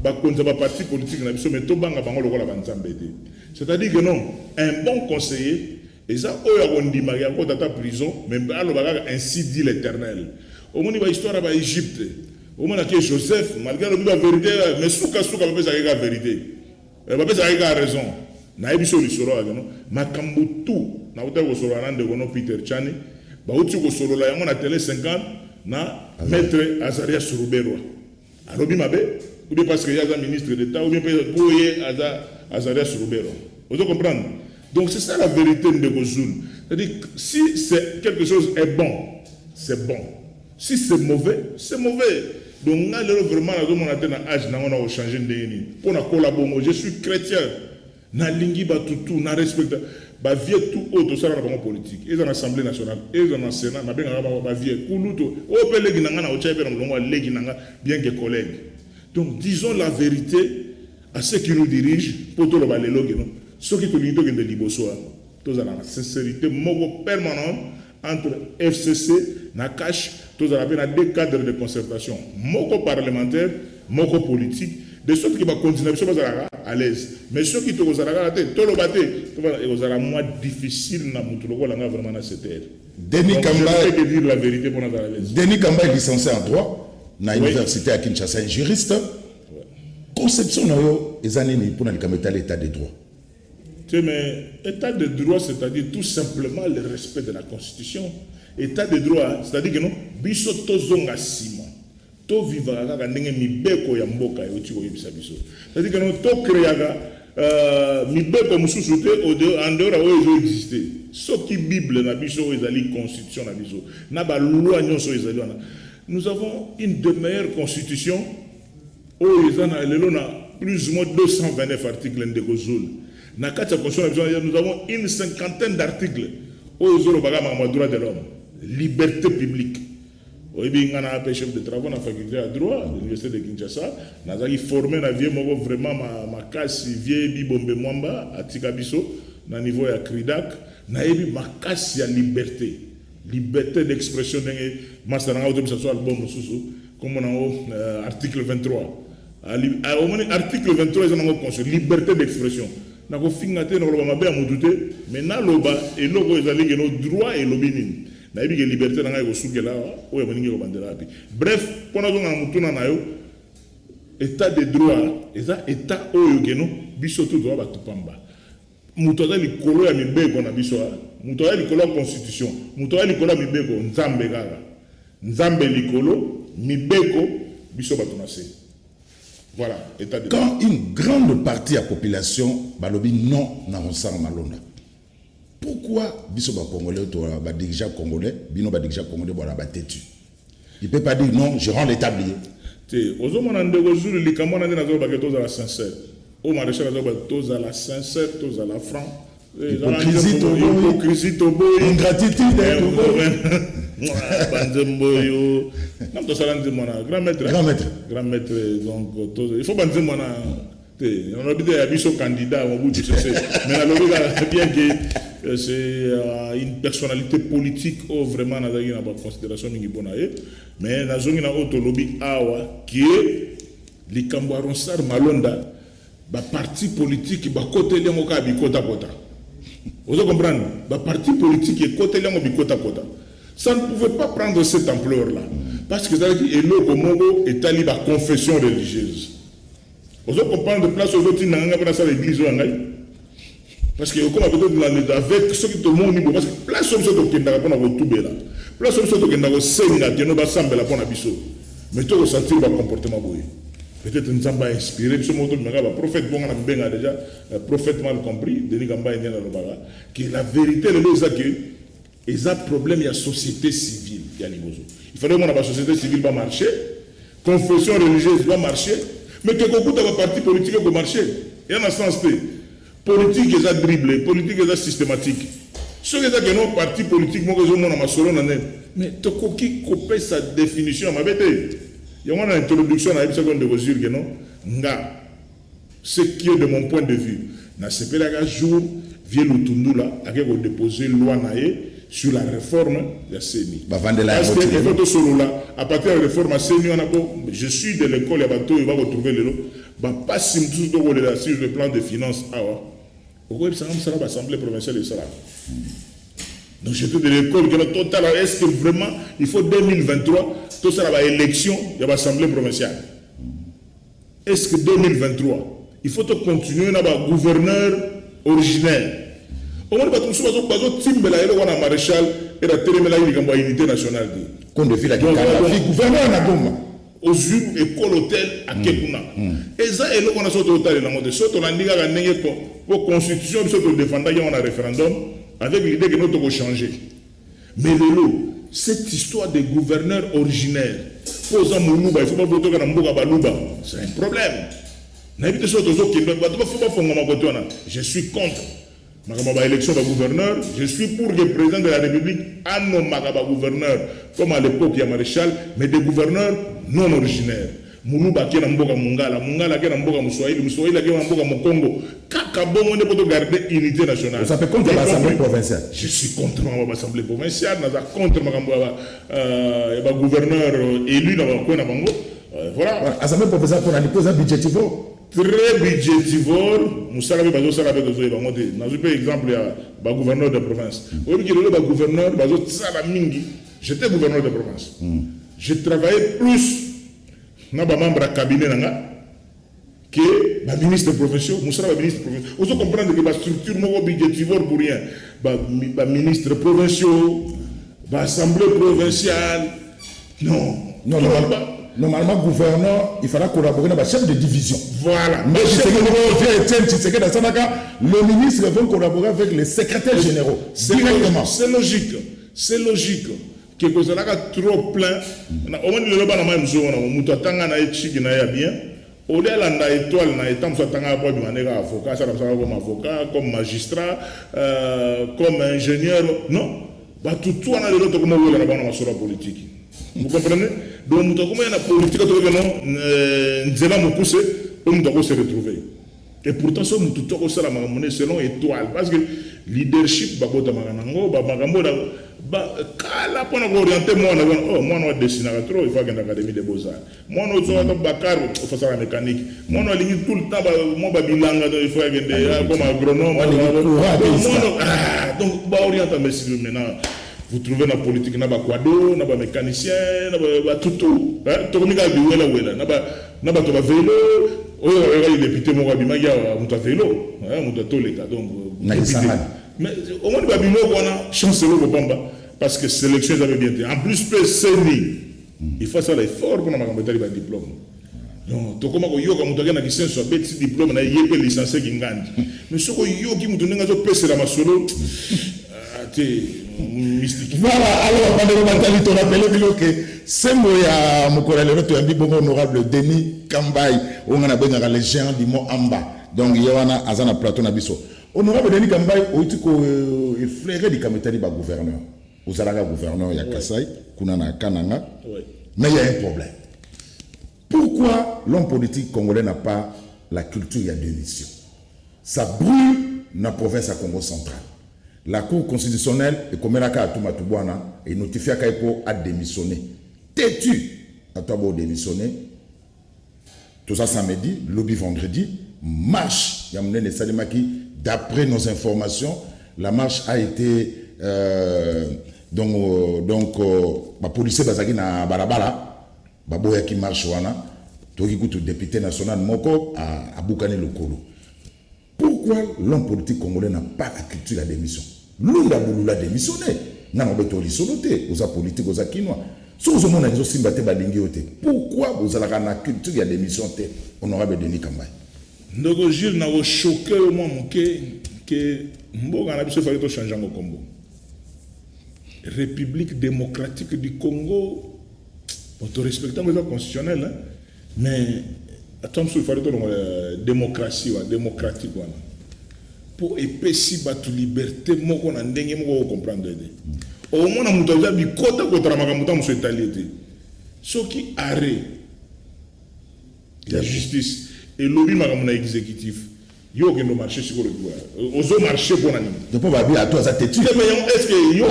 bakonzi ya baparti politique na biso, mais tobanga bango lokola banzambe te. C'est-à-dire que non, un bon conseiller eza oyo akondimaka ya kota ata prison, mais aloba kaka: "Ainsi dit l'Éternel." Omoni bahistoire ya baEgypte, omonaki Joseph, malgré alobi bavérité, mais sukasuka bapesaki kaka vérité, bapesaki kaka raison. Nayebi so lisolo yake no makambo tu nautaki kosolola na ndeko no Peter Chani, bauti kosolola yango na Télé 50 na maître Azarias Ruberwa. Alobi mabe ou bien parce que ye aza ministre d'État, ou bien mpe po ye aza Azarias Ruberwa, ozo comprendre? Donc c'est ça la vérité, ndeko Zulu. C'est-à-dire, si c'est quelque chose est bon, c'est bon, si c'est mauvais, c'est mauvais. Donc nga lelo vraiment nazomona te na age nango na kochange ndenge nini mpo na kola bongo. Je suis chrétien, nalingi bato tu, na respecte bavieux tu oyo tosala na bango politique, eza na Assemblée nationale, eza na Sénat, nabengaka bango bavieux kulutu. Oyo mpe leki na nga, na otya mpe na molongo ya leki na nga, bien que collègue. Donc disons la vérité à ceux qui nous dirigent, mpo toloba lelo keno soki tolingi tokende liboso wana, tozala na sincérité moko permanente entre FCC na CACH, tozala mpe na deux cadres de concertation, moko parlementaire, moko politique, de sorte que bakonzi na biso bazalaka à l'aise. Mais soki tokozala kaka te, toloba te, ekozala mwa difficile na motu lokola nga vraiment na CTR. Denis Donc, je Kamba, ne peux que dire la vérité pour nazala à l'aise. Denis Kamba est licencié en droit na université à Kinshasa, un juriste. Conception na yo eza nini mpona likambo etali état de droit? Tu sais, mais état de droit, c'est-à-dire tout simplement le respect de la Constitution. État de droit, c'est-à-dire que non, biso tozonga nsima, tovivaka kaka ndenge mibeko ya mboka euti koyebisa biso. C'est-à-dire que non, tocréaka mibeko mosusu te en dehors ya oyo ezoexiste. Soki Bible na biso oyo ezali constitution na biso, na baloi nyonso oyo ezali wana, nous avons une des meilleures constitutions oyo eza na lelo na plus ou moins 229 articles. Ndeko Zulu, na kati ya constitution na biso, nous avons une cinquantaine d'articles oyo ezolobaka makambo ya droit de l'homme, liberté publique. Oyebi nga na mpe chef de travaux na faculté ya droit de l'université de Kinshasa. Nazalaki formé na vieux moko vraiment makasi, vieux Bibombe Mwamba, atika biso na niveau ya CRIDAC. Nayebi makasi ya liberté, liberté d'expression, ndenge master nanga otobisa so album mosusu, kombo nango article 23. Omoni article 23 eza nango constitution, liberté d'expression. Nakofinga te, nakoloba mabe ya motu te, mais naloba eloko oyo ezali keno droit elobi nini. Nayebi ke liberté na ngai ekosukela awa, oyo moningi ekobandela wapi. Bref, mpo nazonga na motuna na yo, état de droit eza état oyo keno biso to toza bato pamba. Moto aza likolo ya mibeko na biso, moto aza likolo ya constitution, moto aza likolo ya mibeko, Nzambe kaka. Nzambe likolo, mibeko, biso bato na se. Voilà, état de Quand une grande partie ya population balobi non na Ronsard Malonda, pourquoi biso ba Congolais to ba dirigeants congolais, bino ba dirigeants congolais bozala ba têtu? Il peut pas dire non, je rends le tablier. Te, ozomona, ndeko Zulu, likambo wana nde nazolobaka, tozala sincère. Oyo maréchal azoloba, tozala sincère, tozala franc. Hypocrisie toboyi. Hypocrisie toboyi. Ingratitude toboyi. Banzembo oyo na tosala nzembo wana, grand maître. Grand maître. Grand maître. Donc il faut banzembo wana te. Nalobi te ya biso candidat Mobutu Sese, mais nalobi kaka bien que c'est une personnalité politique oyo vraiment nazalaki na baconsidération mingi mpona ye. Mais nazongi na oyo tolobi awa, ke likambo ya Ronsard Malonda, baparti politique bakoteli yango kaka bikotakota. Ozo comprendre? Baparti politique ekoteli yango bikotakota. Ça ne pouvait pas prendre cette ampleur là parce que ezalaki eloko moko etali baconfession religieuse. Ozo comprendre place ozotinda nga mpe nasala église oyo ya ngai? Parce que okoma peut-être avec soki tomoni bo, parce que place oyo biso tokendaka mpona kotubela, place oyo biso tokendaka kosenga keno basambela mpona biso, mais tokosentir bacomportement boye. Peut-être Nzambe ainspiré biso moko tobimaka baprophète bonga na mibenga déjà prophète mal compris. Denis Kambayi nde nalobaka ke la vérité lelo eza ke eza problème ya société civile ya liboso. Il fallait omona basociété civile bamarché, confession religieuse bamarché, mais ke kokuta baparti politique ekomarché eya na sens te. Politique eza dribble, politique eza systématique. Soki eza keno parti politique moko ezomona masolo na nde, mais tokoki kopesa définition ya mabe te. Yango wana na introduction nayebisaki ndeko Zur keno nga, ce qui est de mon point de vue, nasepelaka jour vieux Lutundula ake kodépose loi na ye sur la réforme ya CENI. Bavandela. Parce que il faut tosolola à partir ya réforme ya CENI wana, po je suis de l'école ya bato oyo bakotrouve lelo bapasi mosusu tokolela sur le plan de finance. Awa okoyebisanga mosala baassemblée provinciale esalaka. Donc j'étais de l'école keno totala, est ce que vraiment il faut 2023 tosala baélection ya baassemblée provinciale? Est ce que 2023 il faut tocontinue na bagouverneur originaire? Omoni, bato mosusu bazotimbela eloko wana. Maréchal ere atelemelaki likambo ya unité nationale te. Kondefilaki gouverneur na Goma. Ozwi ekole hotel ake kuna, eza eloko wana. Soki totalela yango te, soki tolandi kaka ndenge po constitution biso todefendaki yango na référendum avec l'idée que no tokochange, mais lelo cette histoire de gouverneur originaire, mpo oza Moluba, il faut bavotoka na mboka Baluba, c'est un problème. Nayebi te soki tozokende. Bato bafo bafongama kote wana. Je suis contre makambo ya baélection bagouverneur. Je suis pour que président de la République anommaka bagouverneur comme à l'époque ya maréchal, mais des gouverneurs non originaires. Moluba ake na mboka Mongala, Mongala ake na mboka Moswahili, Moswahili ake na mboka Mokongo, kaka bongo nde po togarde unité nationale. Ça fait contre l'assemblée provinciale? Je suis contre makambo ya baassemblée provinciale, naza contre makambo ya bagouverneur élu na bakwe na bango. Voilà. Assemblée provinciale mpona lipo eza budgétivore. Très budgétivore. Mosala mpe bazosala mpe tozoyeba yango te. Nazwi mpe exemple ya bagouverneur de province. Oyebi lelo bagouverneur bazosala mingi. J'étais gouverneur de province, je travaillais plus na bamembre ya cabinet na nga ke baministre provinciaux. Mosala baministre provinciaux, ozo comprendre ke bastructure moko budgétivore pour rien, baministre provinciaux, baassemblée provinciale, non. Non, normalement, gouverneur, il fallait collaborer avec le chef de division. Voilà. Mais Etienne Tshisekedi asalaka, le ministre vont collaborer avec les secrétaires généraux directement. C'est logique, c'est logique ke kozalaka trop plein. Omoni lelo bana mai mosusu wana, moto atanga na ye chiki na ye ya bien, olie alanda étoile na ye. Ntango mosusu atangaka po abima ndenge avocat, asala mosala comme avocat, comme magistrat, comme ingénieur. Non, bato tu wana lelo tokoma wela na bango na masolo ya politique. Vous comprenez? Donc moto akoma ya na politique, atokoki no nzela mokuse oyo moto akose retrouver. Et pourtant so motu to akosala makambo ne selon étoile, parce que leadership babotamaka nango. Bamakambo kala mpona kooriente mwana wana, oh, mwana oyo adesinaka trop, il faut akende Académie de beaux-arts. Mwana oyo soki bakar, faut asala mécanique. Mwana alingi tout le temps mwa babilanga, il faut akende comme agronome. Mwana donc baoriente. Mais maintenant vous trouvez na politique na baquado, na bamécanicien, na batutu, tokomi kaka biwelawela na bato bavelo. Oyo oyokaki député moko abimaki awa, moto ya velo, moto atoleka. Donc mais omoni babiloko wana, chance eloko pamba, parce que sélection eza mpe bien te. En plus mpe CENI, il faut asala effort mpona makambo etali badiplôme. Donc tokoma koyoka moto ake na Kisenso, abetisi diplôme na ye, ye mpe licencié Kingandi, mais soki oyoki moto ndenge azopesela masolo, ah, te, mystique. Voilà, alors bandeko batali, torappeler bino ke sembo ya mokolo ya lelo, toyambi bongo honorable Denis Kambai, oyo ngai nabengaka le géant du mont Amba. Donc ye wana aza na plateau na biso. Honorable Denis Kambai, outi koeffleurer likambo etali bagouverneur. Ozalaka gouverneur ya Kasai kuna na Kananga. Mais il y a un problème: pourquoi l'homme politique congolais n'a pas la culture ya démission? Ça brûle na province ya Congo Central. La Cour constitutionnelle ekomelaka Atou Matubuana, enotifiaka ye mpo adémissionner. Têtu, Atou abo démissionner. Toza samedi, lobi vendredi, marche ya monene esalemaki. D'après nos informations, la marche a été donc bapolicier bazalaki na balabala, baboyaki marche wana. Toyoki kutu député national moko abukani lokolo. Pourquoi l'homme politique congolais n'a pas la culture ya démission? Lunda Bulula démissionné. Nano obeto lisolo te. Oza politique, oza Kinois. Soki ozomona ezosimba te, balingi yo te, pourquoi bozalaka na culture ya démission te, honorable Denis Kambai? Ndeko Gilles, nakochoquer yo mwa moke ke mboka na biso efali tochange yango kombo, République démocratique du Congo. Bon, torespecte yango, eza constitutionnel, hein? Mais ata mosusu efali tolongola démocratie wa démocratique wana, mpo epesi bato liberté moko na ndenge moko okocomprendre te. Omona moto aza bikota kotala makambo ta mosusu etali ye te. Soki arrêt ya justice elobi makambo na exécutif, yo okende omarche sikoyo, ozomarche mpo na nini? Mpo babi Atou aza têtu. Te, mais yango, est ce que yo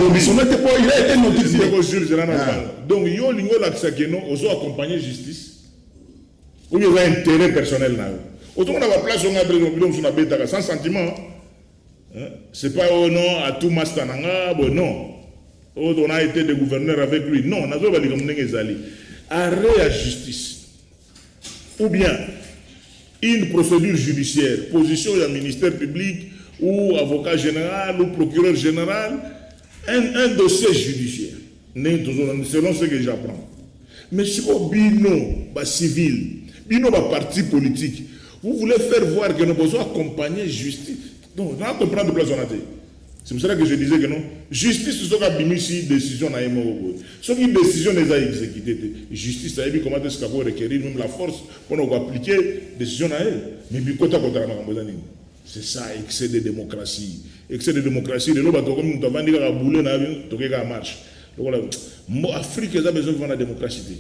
Démissionné te mpo il a été notifié. Ndeko Jules, zela na bango. Donc yo olingi olakisa ke non, ozo accompagner justice ou bien eza intérêt personnel na yo? Ozomona baplace onga bilo mosusu nabetaka sans sentiment, hein? C'est pas oh non, Atou master na nga bon, non, oh, on a été des gouverneurs avec lui, non. Nazoba likambo ndenge ezali. Arrêt ya justice ou bien une procédure judiciaire, position ya ministère public ou avocat général ou procureur général, un dossier judiciaire ndenge tozolanda, selon ce que j'apprends. Mais sikoyo bino bacivil, bino baparti politique, vous voulez faire voir que nous besoin accompagner justice. Donc na comprendre place wana te. C'est pour cela que je disais que non, justice soki abimisi décision na ye moko boye, soki décision eza exécuté te, justice ayebi comment est-ce qu'ako requérir même la force mpona koappliquer décision na ye. Mais bikota kotala makambo eza nini? C'est ça, excès de démocratie, excès de démocratie. Lelo bato bakomi, moto avandi kaka bule na bino, toke kaka marche lokola mbo. Afrique eza besoin vraiment na démocratie te.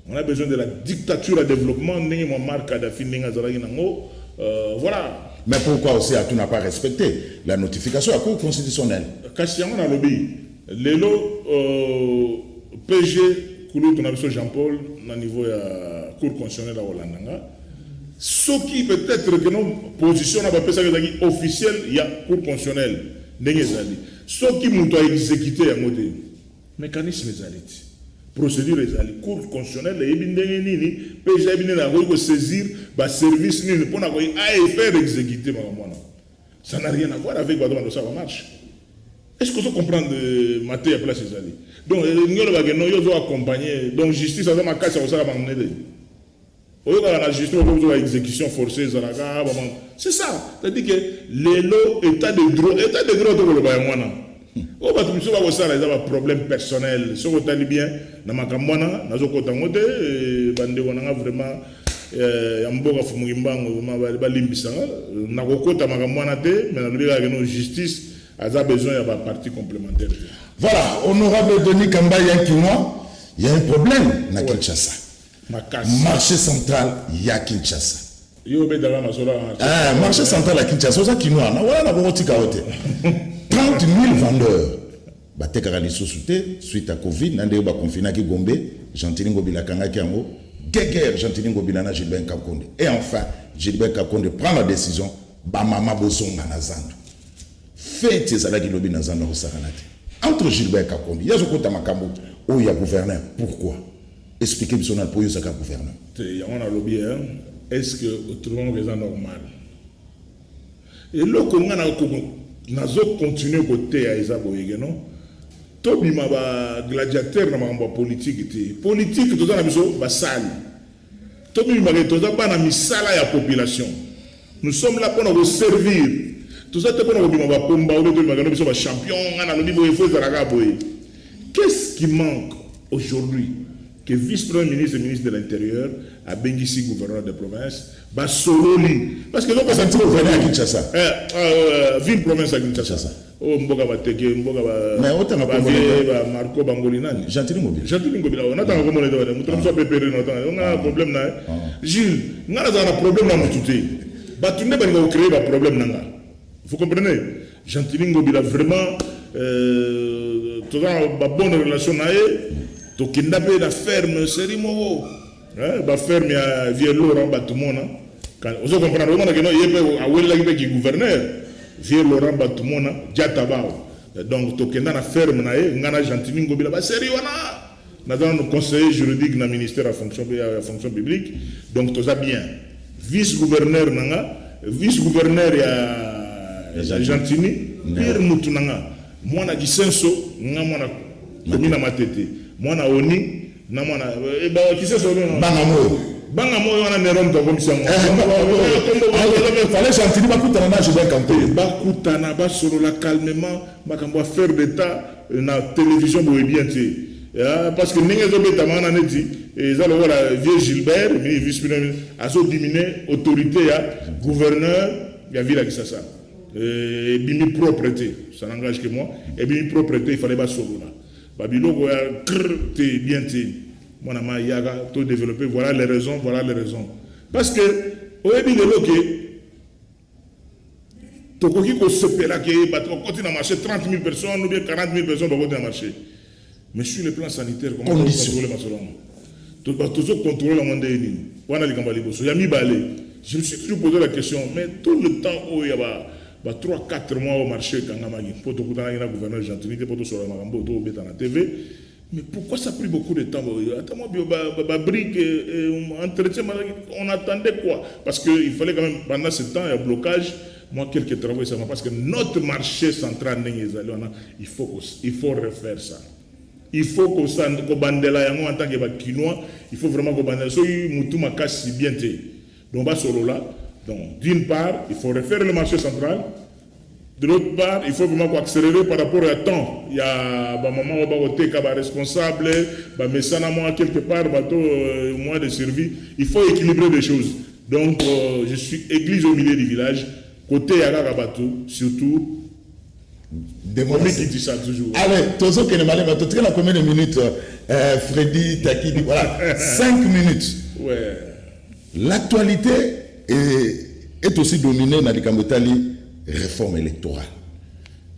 On a besoin de la dictature à développement, ndenge Muammar Kadhafi ndenge azalaki nango, voilà. Mais pourquoi aussi Atou n'a pas respecté la notification à Cour constitutionnelle? Kasi yango nalobi lelo, PG kulutu na biso Jean Paul na niveau ya Cour constitutionnelle akolanda nga. Soki peut-être que non, position na bapesaki ezalaki officiel ya Cour constitutionnelle ndenge ezali, soki moto aexécute yango te, mécanisme ezali te, procédure ezali. Cour constitutionnelle eyebi ndenge nini, mpe eyebi ndenge akoki kosaisir baservice nini mpona koyi afaire exécuter makambo wana. Ça n'a rien à voir avec bato bandosala bamarche. Est ce que ozo comprendre mate ya place ezali? Donc elingi olobake no, yo ozo accompagner, donc justice aza makasi ya kosala makambo nete oyokaka na justice okoki exécution forcée ezalaka. C'est ça, c'est à dire que lelo état de droit, état de droit tokoloba yango wana, oyo bato misusu bakosala eza baproblème personnel. Soki otali bien na makambo wana, nazokota yango te. Bandeko na nga vraiment ya mboka Fumuki Mbango, vraiment balimbisanga, nakokota makambo wana te. Mais nalobi kaka keno justice aza besoin ya bapartie complémentaire te. Voilà, honorable Denis Kambayi Kinois, il y a un problème na Kinshasa. Makasi. Marché central ya Kinshasa. Yo obetaka masolo. Ah, marché central ya Kinshasa, oza Kinois na wana, bokotika yo te. 30 000 vendeurs batekaka lisusu te suite à Covid, na ndenge baconfinaki Gombe. Gentiny Ngobila akangaki yango guerre, Gentiny Ngobila na Gilbert Kakonde. Et enfin Gilbert Kakonde prend la décision: bamama bozonga na zando. Fête ezalaki lobi na zando, akosakana te. Entre Gilbert Kakonde, ye azokota makambo oyo ya gouverneur. Pourquoi? Explique biso na mpo oyo ozalaka gouverneur. Te, yango nalobi, est ce que autrement eza normal? Eloko nga nazocontinue koteya eza boyeke no, tobima bagladiateur na makambo ya politike te. Politike toza na biso basali. Tomibimaka toza bana misala ya population. Nous sommes là mpona koservir. Toza te mpona kobima bapomba obe tobimaka no biso bachampion. Nga nalobi boye, fo ezalaka boye. Qu'est-ce qui manque aujourd'hui que vice-premier ministre et ministre de l'Intérieur abengisi gouverneur de province, basololi? Parce que ezopesa Asanti gouverneur ya Kinshasa. Ville province ya Kinshasa, oyo mboka bateke, mboka Mais otanga kombo bavie na ba Marco Bangoli nani. Gentiny Ngobila. Gentiny Ngobila oyo natanga komona ete moto na biso apepere na otanga nga problème na ye. Gilles, nga nazala na problème na motu te. Bato nde balinga kocréer baproblème na nga, vous comprenez? Gentiny Ngobila, vraiment, toza na babonne relation na ye. Tokenda mpe na ferme série moko, baferme ya vieux Laurent Batumona. Ozo comprendre, omona keno ye mpe awelelaki mpe ki gouverneur, vieux Laurent Batumona Diatabao. Donc tokenda na ferme na ye, nga na Gentiny Ngobila, basérie wana. Naza nano conseiller juridique na ministère ya fonction publique. Donc toza bien. Vice gouverneur na nga, vice gouverneur ya Gentiny, pire mutu na nga, mwana Kisenso, nga mwana komi na Matete, mwana oni na mwana Kisenso. Banga moyo. Banga moyo wana, Neron tokomisi yango. Fallait Gentiny bakutana na Julien Kankoyo. Bakutana, basolola calmement makambo affaire d'état na télévision boye bien te. Parce que ndenge ezobetama wana, neti eza lokola vieux Gilbert, vice premier ministre, azodiminuer autorité ya gouverneur ya ville ya Kinshasa. Ebimi propre te, ça n'engage que moi, ebimi propre te. Il fallait basolola babiloko ya cr te bien te. Mwana ma yaka to développer, voilà les raisons, voilà les raisons. Parce que oyebi lelo ke tokoki kosepela ke bato bakoti na marché, 30 000 personnes ou bien 40 000 personnes bakoti na marché, mais sur le plan sanitaire, comment contrôler masolo yango? Tozo contrôler yango ndenge nini? Wana likambo ya liboso. Ya mibale, je me suis toujours posé la question, mais tout le temps oyo ya ba 3 4 mois au marché ekangamaki, mpo tokutanaki na gouverneur Gentiny te mpo tosolola makambo oyo tokobeta na TV, mais pourquoi ça a pris beaucoup de temps? Attends, moi, ba brique, entretien, on attendait quoi? Parce qu'il fallait quand même, pendant ce temps, il y a blocage, moi, quelques travaux, ça va. Parce que notre marché central, il faut refaire ça. Il faut kobandela yango en tant que Kinois, il faut vraiment kobandela. Soki mutu makasi bien te. Donc, basolola. Donc, d'une part, il faut refaire le marché central. De l'autre part, il faut vraiment accélérer par rapport à temps. Il y a un moment où il y a responsable, mais ça moi quelque part, bateau moyen de survie. Il faut équilibrer les choses. Donc, je suis église au milieu du village, côté Yararabatou, surtout. Démocratie qui dit ça toujours. Allez, tozo kene malema, to na combien de minutes, Freddy Takidi? Voilà, 5 minutes. L'actualité est aussi dominée dans likambo etali réforme électorale.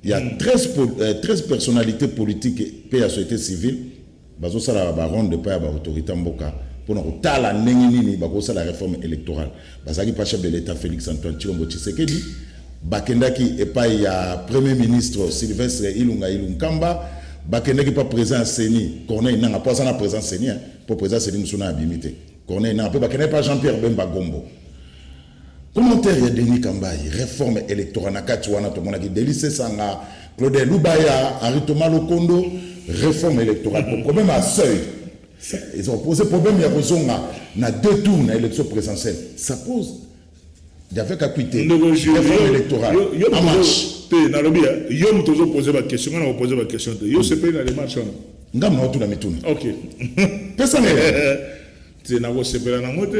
Il y a 13, 13 personnalités politiques et la société civile bazosala baronde epai ya baautorité mboka mpona kotala ndenge nini bakosala réforme électorale. Bazalaki pa chef de l'État Félix Antoine Tshilombo Tshisekedi, bakendaki epai ya premier ministre Sylvestre Ilunga Ilunkamba, bakendaki pa président CENI Corneille Nanga, mpo aza na président CENI, mpo président CENI mosusu na abimi te, Corneille Nanga mpe bakendaki pa Jean Pierre Bemba Gombo. Commentaire ya Denis Kambayi, réforme électorale. Na kati wana tomonaki Delly Sesanga, Claude Lubaya, Henri Thomas Lokondo. Réforme électorale, problème à seuil, ils ont posé problème ya kozonga na deux tours na élection présidentielle. Ça pose, il y avait qu'à quitter réforme électorale en marche. Te, nalobi yo moto ozopose baquestion, nga na kopose baquestion te. Yo sepeli na démarche wana? Nga mna otuna mituna. Ok. Pesa nga. Te, nakosepela nango te,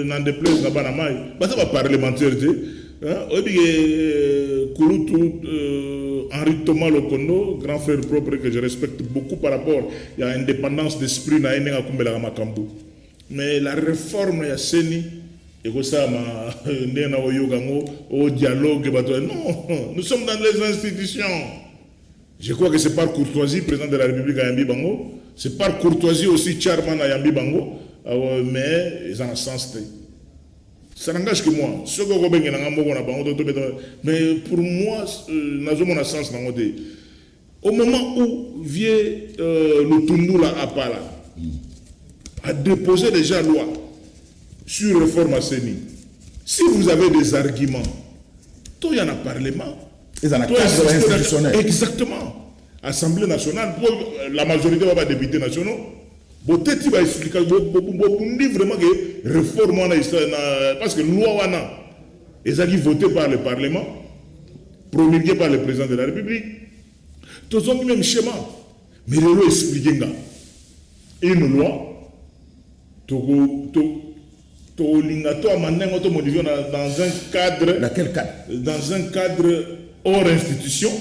na déplaise na bana mai baza baparlementaire te. Oyebi ke kulutu Henri Thomas Lokondo, grand frère propre que je respecte beaucoup par rapport ya indépendance d'esprit na ye, ndenge akumbelaka makambo, mais la réforme ya CENI ekosalama ndenge na koyoka yango au dialogue bato. Non, nous sommes dans les institutions. Je crois que c'est par courtoisie président de la République ayambi bango, c'est par courtoisie aussi chairman ayambi bango, mais eza na sens te. Ça n'engage que moi. Soki okobengelanga moko na bango to, mais pour moi, nazomona sens nango te au moment où vieux Lutundula Apala a déposé déjà loi sur réforme à CENI. Si vous avez des arguments, toi, il y en a parlement. Ils en a cadre institutionnel. Exactement. Assemblée nationale, pour la majorité va députés nationaux. Boteti baexplication, bobundi vraiment ke réforme wana, parce que loi wana ezalaki voté par le Parlement, promulgué par le président de la République. Tozongi même schéma. Mais lelo, explique nga une loi tokolinga to amender yango, tomodifier dans un cadre Dans quel cadre? Dans un cadre hors institution,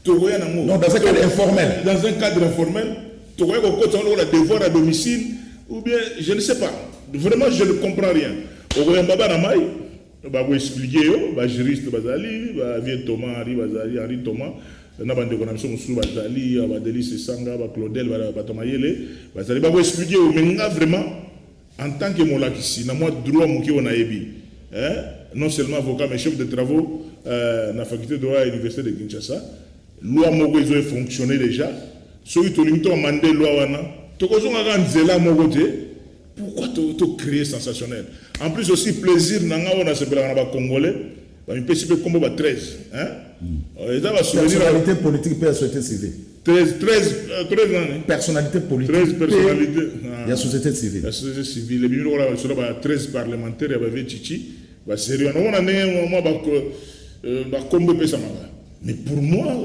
tokoya nango. Non, dans un cadre informel. Dans un cadre informel, tokoya kokotisa yango lokola devoir à domicile ou bien je ne sais pas. Vraiment, je ne comprends rien. Okoyamba bana mai, bakoexpliquer yo, bajuriste bazali, bavieux Thomas Henri bazali, Henri Thomas na bandeko na biso mosusu bazali, badelis Esanga, baclaudel, bato mayele bazali, bakoexpliquer yo. Mais nga vraiment, en tant que molakisi na mwa droit moke oyo nayebi, hein? Non seulement avocat, mais chef de travaux na faculté de droit à l'université de Kinshasa, loi moko ezo fonctionner déjà. Soki tolingi to amender loi wana, tokozongaka nzela moko te. Pourquoi to créer sensationnel? En plus aussi, plaisir na nga oyo nasepelaka na bacongolais, bamipesi mpe nkombo ba 13, hein? Eza basouvenir. Personnalité politique mpe ya société civile. 13, 13, 13 nani? Personnalité politique. 13 personnalité. Ya société civile. Ya société civile ebimi lokola basolo ba 13 parlementaire ya bavieux Chichi basérie wana. Omona ndenge mwa bakombo epesamaka. Mais pour moi,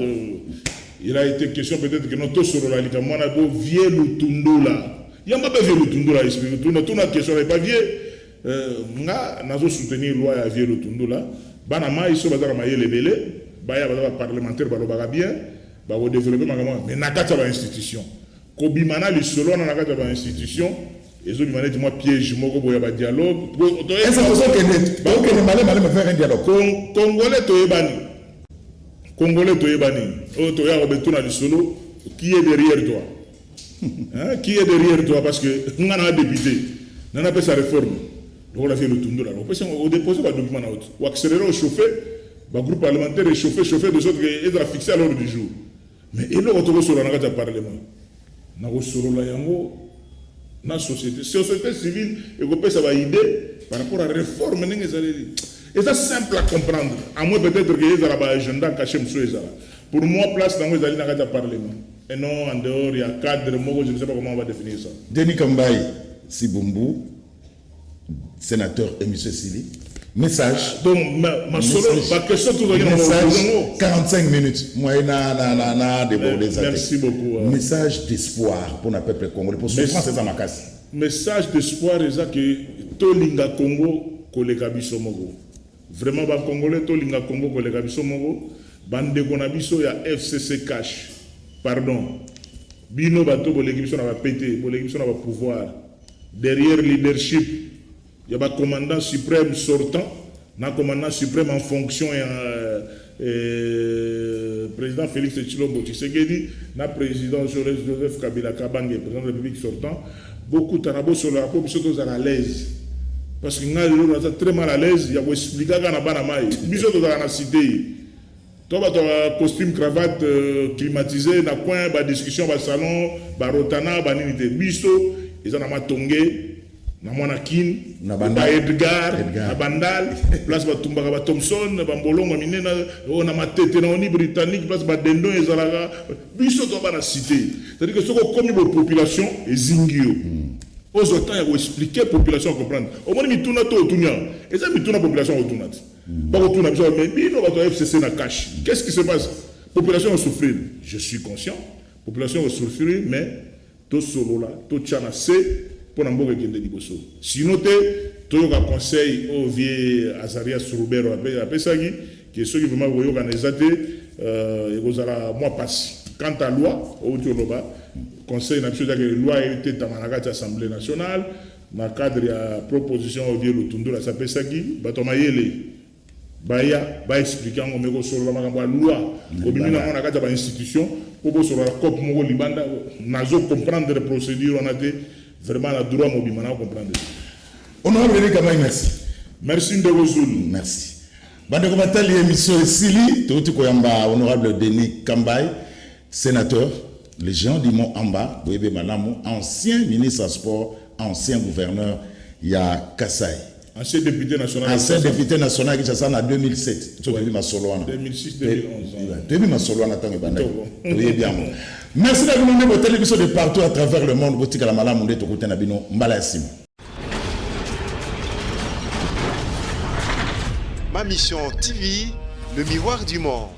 il a été question peut-être que no tosolola likambo wana bo vieux Lutundula, yamba mpe vieux Lutundula, explique, tuna, tuna question na ba vieux. Nga nazo soutenir loi ya vieux Lutundula. Bana mai so baza na mayele ebele, baya, baza baparlementaire, balobaka bien, bakodévelopper makambo. Mais na kati ya bainstitution, kobima na lisolo wana na kati ya bainstitution ezobima neti mwa piège moko boye ya badialogue. Tozokende malema malema vers un dialogue. Congolais toyebani, Congolais toyebani. Oyo toya kobetuna lisolo: qui est derrière toi, hein? Qui est derrière toi? Parce que nga na député na napesa réforme lokola vieux Lutundula, opesa, odépose badocument na oti, oaccélérer, ochauffe bagroupe parlementaire, échauffe, chauffe de sorte que ezala fixé à l'ordre du jour. Mais eloko tokosolola na kati ya Parlement, nakosolola yango na société civile, ekopesa baidée par rapport à réforme ndenge ezaleli. Eza simple à comprendre, à moins peut-être que ezala baagenda caché mosusu ezala. Pour moi, place nango ezali na kati ya Parlement et non en dehors ya cadre moko. Je ne sais pas comment on va définir ça. Denis Kambayi Sibumbu, sénateur, et monsieur Sili, message. Donc masolo, baquestion tozalaki na message, 45 minutes moyen na débordé. Merci beaucoup. Message d'espoir pour le peuple congolais, pour souffrance eza makasi. Message d'espoir eza ke tolinga Congo koleka biso moko. Vraiment, bacongolais, tolinga Congo koleka biso moko. Bandeko na biso ya FCC CACH, pardon, bino bato boleki biso na bapete, boleki biso na bapouvoir, derrière leadership ya bacommandant suprême sortant na commandant suprême en fonction ya président Félix Tshilombo Tshisekedi na président Joseph Kabila Kabange, président de la République sortant, bokutana, bosolola mpo biso tozala à l'aise. Parce que ngai lelo naza très mal à l'aise ya koexpliquaka na bana mai. Biso tozala na cité ye to bato ya costume, cravate, climatisé na coin, badiscussion, basalon, barotana, banini te. Biso eza na Matonge, na mwana Kine, Na ba Bandal. Edgar. Edgar. Na Bandal, place batumbaka bathomson, bambolongo minene oyo na Matete, na oni britannique, place badendon ezalaka. Biso to bana cité, c'est-à-dire que soki okomi bo population ezingi yo, ozwa temps ya koexpliquer, population comprendre. Omoni mituna to otuni awa, eza mituna population otuna te. Bakotuna biso: mais bino bato ya FCC na CACH, qu'est-ce qui se passe? Population osouffrir, je suis conscient, population osouffrir, mais tosolola, totya na se mpo na mboka ekende liboso. Sino te, toyoka conseil oyo vieux Azarias Ruberwa apesaki, ke soki vraiment koyokana eza te, ekozala mwa pasi. Quant à loi outi oloba, conseil na biso ezaki loi etetama na kati ya Assemblée nationale na cadre ya proposition oyo vieux Lutundula apesaki. Bato ya mayele baya, baexpliquer yango. Me kosolola makambo ya loi, obimi nango na kati ya bainstitution mpo bosolola cope moko libanda, nazo comprendre procédure wana te. Vraiment, na droit mobima na comprendre. Honorable Denis Kambayi, merci. Merci, ndeko Zulu. Merci. Bandeko batali, émission esili. Touti koyamba honorable Denis Kambayi, sénateur, le géant du Mont Amba, boyebe malamu, ancien ministre ya sport, ancien gouverneur ya Kasai. Ancien député national. Ancien député national ya Kinshasa na 2007. So toyebi masolo wana. 2006 2011. Toyebi masolo wana ntango ebandaki. Toyebi yango. Merci na bino nde botali biso de partout à travers le monde. Botikala malamu nde tokutana bino mbala ya nsima. Ma Mission TV, le miroir du monde.